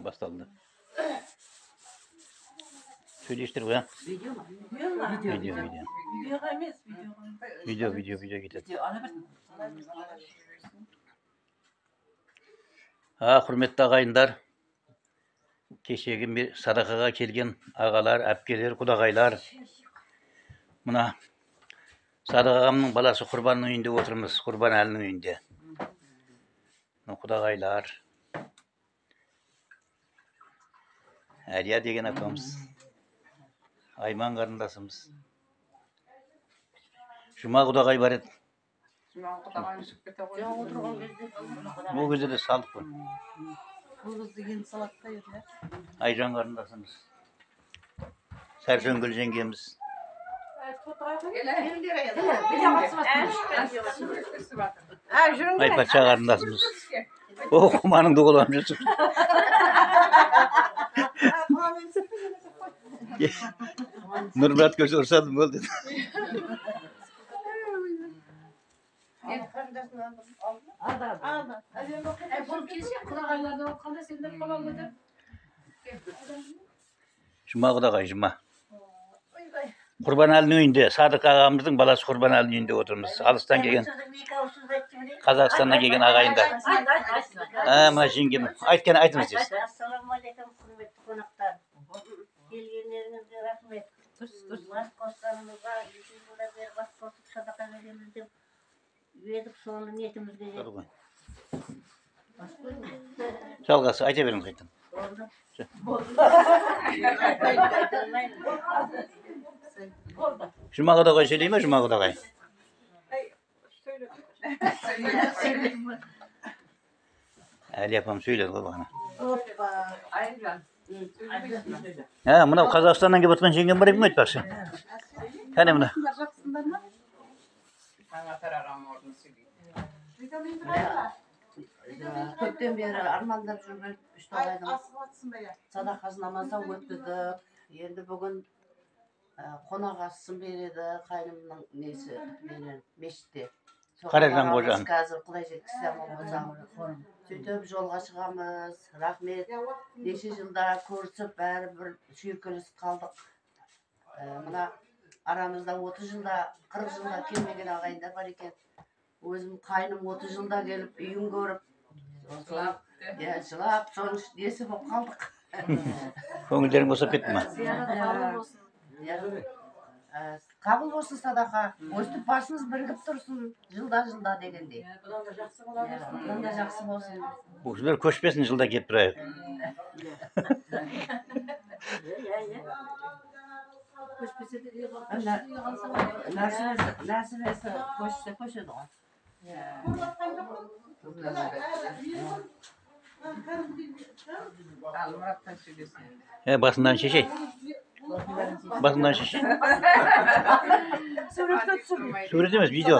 Басталды. Сөйлестір ғой, а? Видео ма? Видео, видео. Видеоға емес, видеоға. Видео, видео, видео кетеді. Құрметті ағайындар, кешегі садақаға келген ағалар, әпкелер, құдағайлар, мына Садық ағамның баласы Құрбанның үйінде отырмыз, Құрбан Әлінің үйінде. Мына құдағайлар, Әлия деген апамыз, Айман қарындасымыз, Жұма құдағай бар еді. Жұма құдағайым шығып кете ғой. Отырған кезде. Ол кезде де салдық қой. Бұл қызды енді салады да еді. Айжан қарындасымыз, Сәрсенгүл жеңгеміз. Айпатша қарындасымыз. О, құманыңды қолданып жүрсің. Нұрмұрат көрсе ұрсады, болды. Жұма құдағай, жұма. Құрбанәлінің үйінде, Садық ағамыздың баласы Құрбанәлінің үйінде отырмыз. Алыстан келген, Қазақстаннан келген ағайындар. Мына жеңгем, айтқан айтыңыз дейсіз. Ассалаумағалейкум, құрметті қонақтар. Келгендеріңізге рахмет. Бас қосқанымызға 2 жылдан бері бас қосып садақа береміз деп едік, соны ниетімізге жеттік. Жалғасы, айта беріңіз қайтадан. Болды. Жұма құдағай сөйлей ме, Жұма құдағай? Әли апам сөйледі ғой бағана. Мынау Қазақстаннан келіп отырған жеңгем бар екен ғой айтпақшы. Кәне мына. Көптен бері армандап жүрген үш тоғайдың садақасын намаздан өткіздік. Енді бүгін қонақ асын береді қайнымның несі менен мешітте. Қаражан қожа. Қазір Құдай жеткізсе аман болса. Сөйтіп жолға шығамыз. Рахмет. Неше жылда көрісіп бәрі бір шүйіркелесіп қалдық. Мына арамызда 30 жылда, 40 жылда келмеген ағайындар бар екен. Өзім қайным 30 жылда келіп үйін көріп, жылап, соның несі болып қалдық. Көңілдерің босап кетті ме? Қабыл болсын садақа. Өстіп басымыз бірігіп тұрсын, жылда-жылда дегендей. Бұдан да жақсы бола берсін. Бұдан да жақсы болсын. Бұл кісілер көшпесін, жылда келіп тұрайық. Нәсібесі көшсе көшеді ғой. Басынан шешей. Басынан шешей. Сурет емес, видео.